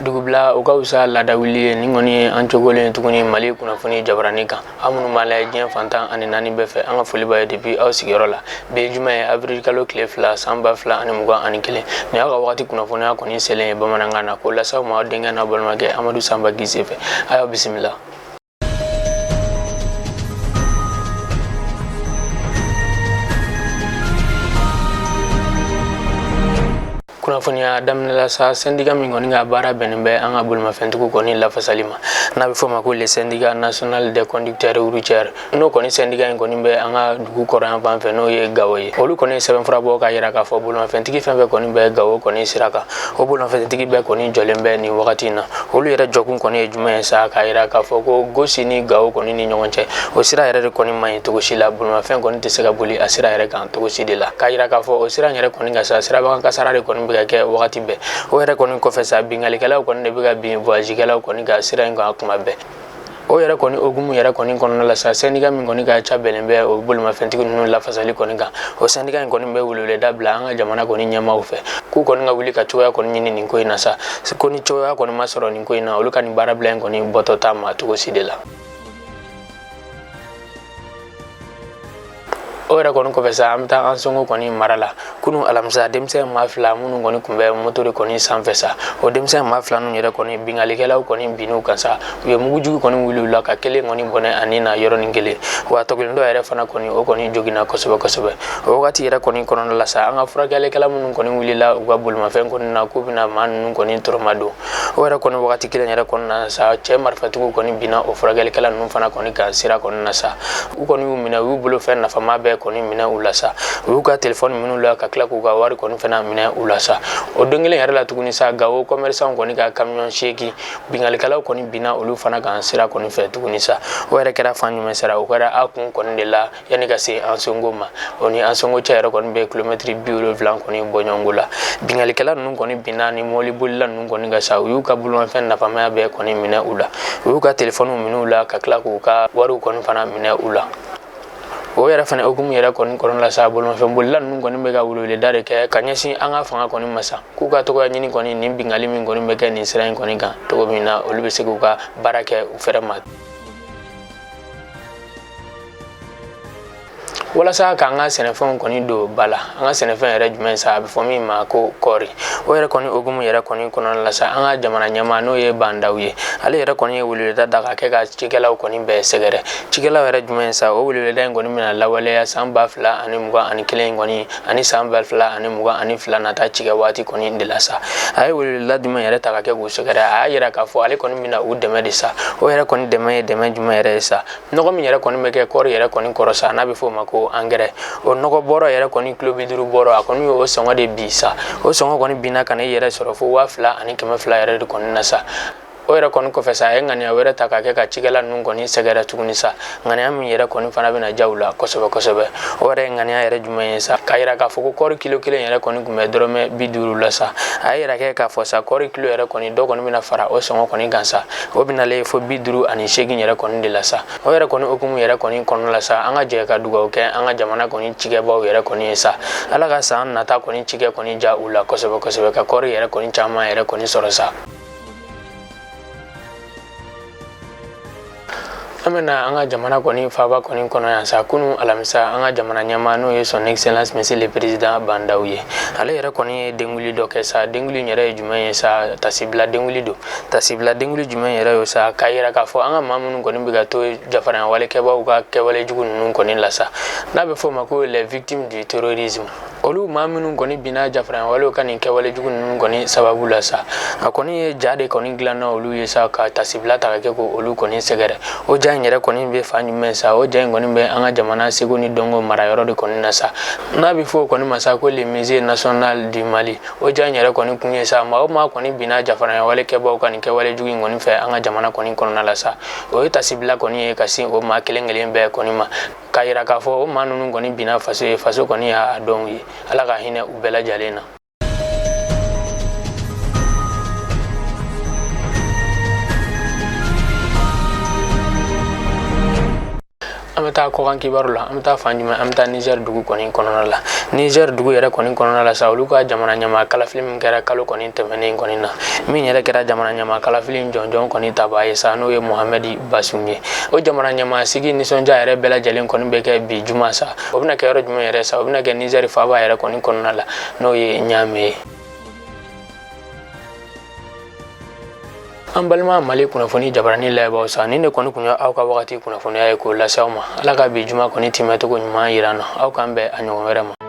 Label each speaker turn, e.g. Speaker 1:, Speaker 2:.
Speaker 1: Dugubila o ka fisa laadawuli ye. Nin kɔni ye an cogolen ye tuguni Mali kunnafoni jabarani kan. Aw minnu b'a lajɛ diɲɛ fan 14 bɛɛ fɛ, an ka foli b'a ye depuis aw sigiyɔrɔ la. Bi ye juma ye, avril kalo tile 2, san 2021. Nin y'aw ka wagati kunnafoniya kɔni selen ye bamanankan na, k'o lase aw ma aw denkɛ n'aw balimakɛ Amadu Sanba Gise fɛ. A y'aw bisimila. Kunnafoniya daminɛ la sa, sɛndika min kɔni ka baara bɛnnen bɛ an ka bolimafɛntigiw kɔni lafasali ma, n'a bɛ f'o ma ko le syndicat national des conducteurs routiers, n'o kɔni sɛndika in kɔni bɛ an ka dugu kɔrɔn yan fan fɛ, n'o ye Gawo ye, olu kɔni ye sɛbɛnfura bɔ k'a yira k'a fɔ bolimafɛntigi fɛn fɛn kɔni bɛ Gawo kɔni sira kan, o bolimafɛntigi bɛɛ kɔni jɔlen bɛ nin wagati in na. Olu yɛrɛ jɔkun kɔni ye jumɛn ye sa? K'a yira k'a fɔ ko Gosi ni Gawo kɔni ni ɲɔgɔn cɛ, o sira yɛrɛ de kɔni man ɲi cogo si la. Bolimafɛn kɔni tɛ se ka boli a sira yɛrɛ kan cogo si de la. K'a yira k'a fɔ o sira yɛrɛ kɔni kan sa, sirabakan kasara de kɔni bɛ ka kɛ wagati bɛɛ. O yɛrɛ kɔni kɔfɛ sa, binkalikɛlaw kɔni de bɛ ka bin voyagekɛlaw kɔni ka sira in kan kuma bɛɛ. O yɛrɛ kɔni hukumu yɛrɛ kɔni kɔnɔna la sa, sɛndika min kɔni ka ca bɛnnen bɛ o bolimafɛntigi ninnu lafasali kɔni kan, o sɛndika in kɔni bɛ weleweleda bila an ka jamana kɔni ɲɛmaaw fɛ, k'u kɔni ka wuli ka cogoya kɔni ɲini nin ko in na sa, ko ni cogoya kɔni ma sɔrɔ nin ko in na, olu ka nin baarabila in kɔni bɔtɔ t'a ma cogo si de la. O yɛrɛ kɔni kɔfɛ sa, an bɛ taa Ansongo kɔni mara la. Kunun alamisa, denmisɛn maa 2 minnu kɔni tun bɛ moto de kɔni sanfɛ sa, o denmisɛn maa 2 ninnu yɛrɛ kɔni, binkalikɛlaw kɔni binn'u kan sa. U ye mugujugu kɔni wuli u la ka kelen kɔni bɔnɛ a ni na yɔrɔnin kelen, wa tɔ kelen dɔ yɛrɛ fana kɔni, o kɔni joginna kosɛbɛ kosɛbɛ. O wagati yɛrɛ kɔni kɔnɔna la sa, an ka furakɛlikɛla minnu kɔni wulila u ka bolimafɛn kɔni na k'u bɛna maa ninnu kɔni tɔrɔma don, o yɛrɛ kɔni wagati kelen yɛrɛ kɔnɔna na sa, cɛ marifatigiw kɔni binna o furakɛlikɛla ninnu fana kɔni kan sira kɔni na sa. U kɔni y'u minɛ, u y'u bolofɛn nafama bɛɛ kɔni minɛ u la sa, u y'u ka telefɔni minɛ u la, ka tila k'u ka wari kɔni fana minɛ u la sa. O don kelen yɛrɛ la tuguni sa, Gawo commerçant kɔni ka camion 8, binkalikɛlaw kɔni binna olu fana kan sira kɔni fɛ tuguni sa. O yɛrɛ kɛra fan jumɛn sira? O kɛra a kun kɔni de la yanni ka se Ansongo ma. O ni Ansongo cɛ yɛrɛ kɔni bɛ kilomɛtiri 70 kɔni bɔɲɔgɔnko la. Binkalikɛla ninnu kɔni binna ni mɔbilibolila ninnu kɔni kan sa, u y'u ka bolomafɛn nafamaya bɛɛ kɔni minɛ u la, u y'u ka telefɔniw minɛ u la, ka tila k'u ka wariw kɔni fana minɛ u la. O yɛrɛ fana hukumu yɛrɛ kɔni kɔnɔna la sa, bolimafɛnbolila ninnu kɔni bɛ ka weleweleda de kɛ ka ɲɛsin an ka fanga kɔni ma sa, k'u ka cogoya ɲini kɔni nin binkanni min kɔni bɛ kɛ nin sira in kɔni kan, cogo min na olu bɛ se k'u ka baara kɛ u fɛrɛ ma. Walasa k'an ka sɛnɛfɛnw kɔni don ba la, an ka sɛnɛfɛn yɛrɛ jumɛn sa, a bɛ fɔ min ma ko kɔɔri, o yɛrɛ kɔni hukumu yɛrɛ kɔni kɔnɔna la sa, an ka jamana ɲɛmaa, n'o ye Bah N'Daw ye, ale yɛrɛ kɔni ye weleweleda da ka kɛ ka cikɛlaw kɔni bɛɛ sɛgɛrɛ. Cikɛlaw yɛrɛ jumɛn sa, o weleweleda in kɔni bɛna lawaleya san 2021 in kɔni ani san 2022 nata cikɛ waati kɔni de la sa. A ye weleweleda jumɛn yɛrɛ ta ka kɛ k'u sɛgɛrɛ? A y'a yira k'a fɔ ale kɔni bɛna u dɛmɛ de sa. O yɛrɛ kɔni dɛmɛ ye dɛmɛ jumɛn yɛrɛ ye sa? Nɔgɔ min yɛrɛ kɔni bɛ kɛ kɔɔri yɛrɛ kɔni kɔrɔ sa, n'a bɛ f'o ma ko angɛrɛ, o nɔgɔ bɔrɔ yɛrɛ kɔni kilo 50 bɔrɔ, a kɔni y'o sɔngɔ de bin sa. O sɔngɔ kɔni binna ka na i yɛrɛ sɔrɔ fo 2200 yɛrɛ de kɔni na sa. O yɛrɛ kɔni kɔfɛ sa, a ye ŋaniya wɛrɛ ta ka kɛ ka cikɛla ninnu kɔni sɛgɛrɛ tuguni sa, ŋaniya min yɛrɛ kɔni fana bɛna diya u la kosɛbɛ kosɛbɛ. O yɛrɛ ye ŋaniya yɛrɛ jumɛn ye sa? K'a yira k'a fɔ ko kɔɔri kilo kelen yɛrɛ kɔni tun bɛ dɔrɔmɛ 50 la sa, a ye yira kɛ k'a fɔ sa, kɔɔri kilo yɛrɛ kɔni dɔ kɔni bɛna fara o sɔngɔ kɔni kan sa, o bɛna le fo 58 yɛrɛ kɔni de la sa. O yɛrɛ kɔni hukumu yɛrɛ kɔni kɔnɔna la sa, an ka jɛ ka dugawu kɛ an ka jamana kɔni cikɛbaw yɛrɛ kɔni ye sa, Ala ka san nata kɔni cikɛ kɔni diya u la kosɛbɛ kosɛbɛ, ka kɔɔri yɛrɛ kɔni caman yɛrɛ kɔni sɔrɔ sa. An bɛna an ka jamana kɔni faaba kɔni kɔnɔ yan sa. Kunun alamisa, an ka jamana ɲɛmaa, n'o ye son excellence monsieur le président Bah N'Daw ye, ale yɛrɛ kɔni ye denkuli dɔ kɛ sa. Denkuli in yɛrɛ ye jumɛn ye sa? Tasibila denkuli don. Tasibila denkuli jumɛn yɛrɛ ye sa? K'a yira k'a fɔ an ka maa minnu kɔni bɛ ka to jafaranya walekɛbaaw ka kɛwale jugu ninnu kɔni la sa, n'a bɛ f'o ma ko les victimes du terrorisme, olu maa minnu kɔni binna jafaranya walew ka nin kɛwale jugu ninnu kɔni sababu la sa, a kɔni ye ja de kɔni dilanna olu ye sa, ka tasibila ta ka kɛ ko olu kɔni sɛgɛrɛ. O ja in yɛrɛ kɔni bɛ fan jumɛn sa? O ja in kɔni bɛ an ka jamana seko ni dɔnko marayɔrɔ de kɔni na sa, n'a bɛ fɔ o kɔni ma sa ko le musée national du Mali. O ja in yɛrɛ kɔni kun ye sa, maa o maa kɔni binna jafaranya wale kɛbaaw ka nin kɛwale jugu in kɔni fɛ an ka jamana kɔni kɔnɔna la sa, o ye tasibila kɔni ye ka sin o maa kelen kelen bɛɛ kɔni ma, k'a yira k'a fɔ o maa ninnu kɔni binna faso ye, faso kɔni y'a dɔn u ye. Ala ka hinɛ u bɛɛ lajɛlen na. An An bɛ taa kɔkan kibaru la. An bɛ taa fan jumɛn? An bɛ taa Niger dugu kɔni kɔnɔna la. Niger dugu yɛrɛ kɔni kɔnɔna la sa, olu ka jamana ɲɛmaa kalafili min kɛra kalo kɔni tɛmɛnen kɔni na, min yɛrɛ kɛra jamana ɲɛmaa kalafili jɔnjɔn kɔni tabaa ye sa, n'o ye Mohamɛdi Bazoum ye. O jamana ɲɛmaa sigi nisɔndiya yɛrɛ bɛɛ lajɛlen kɔni bɛ kɛ bi juma sa. O bɛna kɛ yɔrɔ jumɛn yɛrɛ sa? O bɛna kɛ Niger faaba yɛrɛ kɔni kɔnɔna la, n'o ye Ɲame ye. An balima Mali kunnafoni jabarani lajɛbaaw sa, nin de kɔni kun ye aw ka wagati kunnafoniya ye k'o lase aw ma. Ala ka bi juma kɔni timɛcogo ɲuman yira an na. Aw k'an bɛn a ɲɔgɔn wɛrɛ ma.